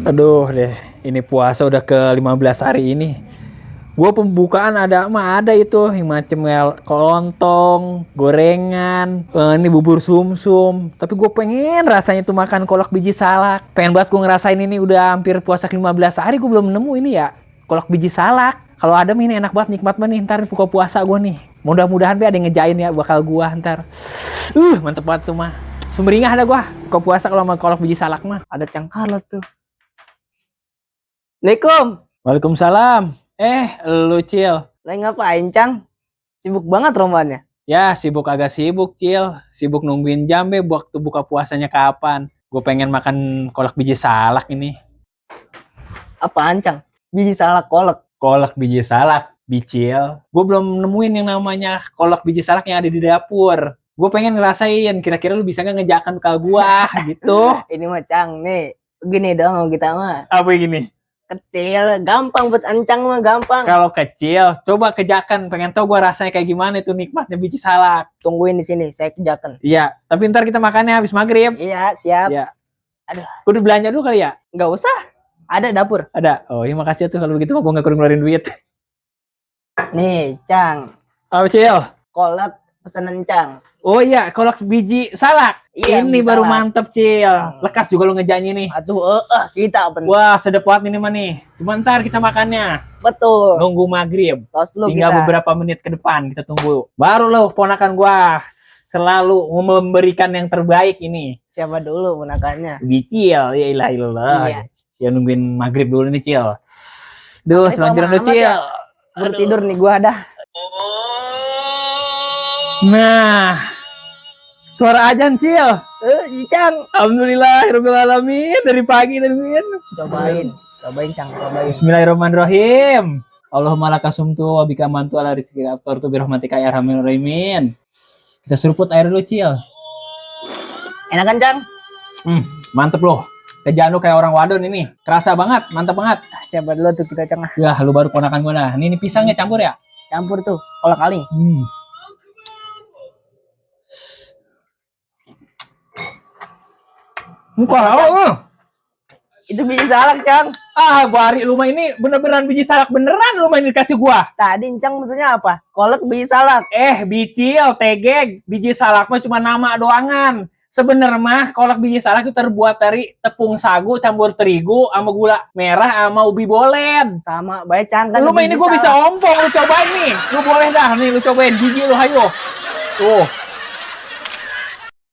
Aduh deh, ini puasa udah ke 15 hari ini. Gua pembukaan ada itu yang macam lontong, gorengan, ini bubur sumsum. Tapi gue pengen rasanya tuh makan kolak biji salak. Pengen banget gue ngerasain ini udah hampir puasa ke 15 hari gue belum nemu ini ya. Kolak biji salak. Kalau ada ini enak banget, nikmat banget nih ntar buka puasa gue nih. Mudah-mudahan ada yang ngejain ya bakal gua ntar. Mantep banget tuh mah. Sumringah ada gua buka puasa kalau sama kolak biji salak mah. Ada cangkalat tuh. Assalamualaikum. Waalaikumsalam. Lu Cil. Lagi ngapain, Cang? Sibuk banget romannya. Ya, agak sibuk, Cil. Sibuk nungguin jam waktu buka puasanya kapan. Gue pengen makan kolak biji salak ini. Apaan, Cang? Biji salak kolak. Kolak biji salak, Bicil. Gue belum nemuin yang namanya kolak biji salak yang ada di dapur. Gue pengen ngerasain, kira-kira lu bisa nggak ngejakan ke gua gitu. Ini mah, Cang, nih. Gini dong kita mah. Apa gini? Kecil, gampang buat Ancang mah, gampang. Kalau kecil, coba kejakan. Pengen tau gue rasanya kayak gimana itu nikmatnya biji salak. Tungguin di sini, saya kejakan. Iya, tapi ntar kita makannya habis maghrib. Iya, siap. Iya. Aduh. Kudu belanja dulu kali ya? Nggak usah. Ada dapur. Ada. Oh iya makasih tuh kalau begitu gue nggak kudu ngeluarin duit. Nih, Cang. Apa Cil? Kolak pesanan Cang. Oh iya, kolak biji salak. Iya, ini biji baru salak. mantep Cil. Lekas juga lu ngejanji nih. Aduh, kita bener. Wah, sedep banget ini mah nih. Cuma ntar kita makannya. Betul. Nunggu maghrib. Tos lu Tinggal kita. beberapa menit ke depan kita tunggu. Baru lo ponakan gua selalu memberikan yang terbaik ini. Siapa dulu ponakannya? Bicil, ya ilah ilah. Iya. Ya nungguin maghrib dulu nih Cil. Duh, Tapi selanjutnya lama lu amat Cil. ya. Bertidur nih gua dah. Nah, suara ajan Cil. Cang. Alhamdulillahirabbil alamin, dari pagi nungguin. Cobain Cang, cobain. Bismillahirrahmanirrahim. Allahumma lakasumtu wa bika mantu ala rizki aftartu birahmatika ya arhamar rahimin. Kita seruput air dulu Cil. Enakan Cang? Mantep loh. Kerjaan lu kayak orang wadon ini. Kerasa banget, mantap banget. Siapa dulu tuh kita Cang? Ya, lu baru ponakan gue lah. Ini pisangnya campur ya? Campur tuh, kolak kaling. Muka lo. Itu biji salak Cang. Bari lu mah ini bener-beneran biji salak beneran lu main dikasih gua. Tadi Cang maksudnya apa? Kolak biji salak. Bicil, tegeg. Biji salak mah cuma nama doangan. Sebenernya mah kolak biji salak itu terbuat dari tepung sagu campur terigu sama gula merah sama ubi bolen. Sama baik Cang kan. Lu mah ini gua bisa ompong, lu cobain nih. Lu boleh dah nih lu cobain biji lu hayo. Tuh.